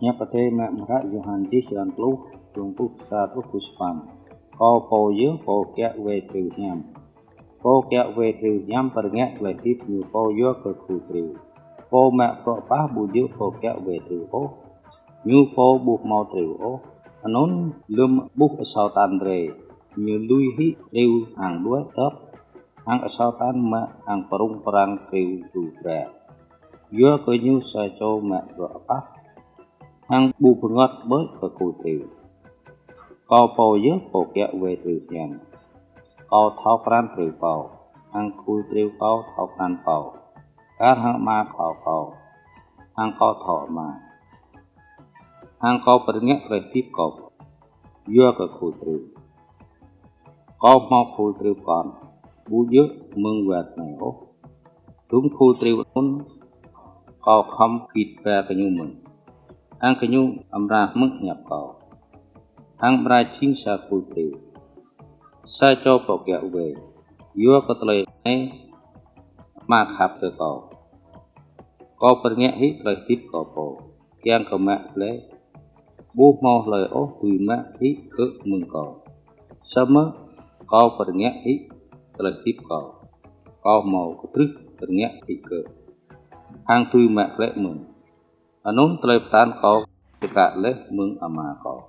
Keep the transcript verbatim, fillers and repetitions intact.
Hiăp Adai mơ̆ng hră Yôhan čih črăn pluh, glông pluh sa truh pluh sapăn. Kâo pô yơh pô kiă wai triu hiam. Pô kiă wai triu hiam pơrơngiă tơlơi hơdip ñu pô yua kơ khul triu. Pô mă bruă pah ƀu djơ̆ pô kiă wai triu ôh. Ñu pô ƀu hmâo triu ôh. Anŭn lơ̆m ƀuh asâo tan drơi, ñu lui hĭ triu hăng đuaĭ tơ̆p. Hăng asâo tan mă hăng pơrŭng pơrăng triu tui bra. Yua kơ ñu sa čô mă bruă pah hăng ƀu bơngơ̆t ƀơi kơ khul triu. Kâo pô yơh pô kiă wai triu hiam. Kâo thâo krăn triu kâo, hăng khul triu kâo thâo krăn kâo. Kar hăng Ama thâo kâo, hăng kâo thâo Ama. Hăng kâo pơrơngiă tơlơi hơdip kâo yua kơ khul triu. Kâo hmâo khul triu pơkŏn, ƀu djơ̆ mơ̆ng war anai ôh. Dŭm khul triu anŭn kâo khŏm git ba gơñu mơ̆n. Hăng gơñu amra hmư̆ hiăp kâo. Hăng amra jing sa khul triu. Sa čô pô kiă wai. Yua kơ tơlơi anai Ama khăp kơ kâo. Kâo pơrơngiă hĭ tơlơi hơdip kâo pô, kiăng kơ mă glaĭ. Ƀu hmâo hlơi ôh dưi mă hĭ gơ̆ mơ̆ng kâo. Samơ̆ kâo pơrơngiă hĭ tơlơi hơdip kâo, kâo hmâo kơdrưh pơrơngiă hĭ gơ̆, hăng dưi mă glaĭ mơ̆n. Anŭn tơlơi pơtăn kâo čơkă laih mơ̆ng Ama kâo.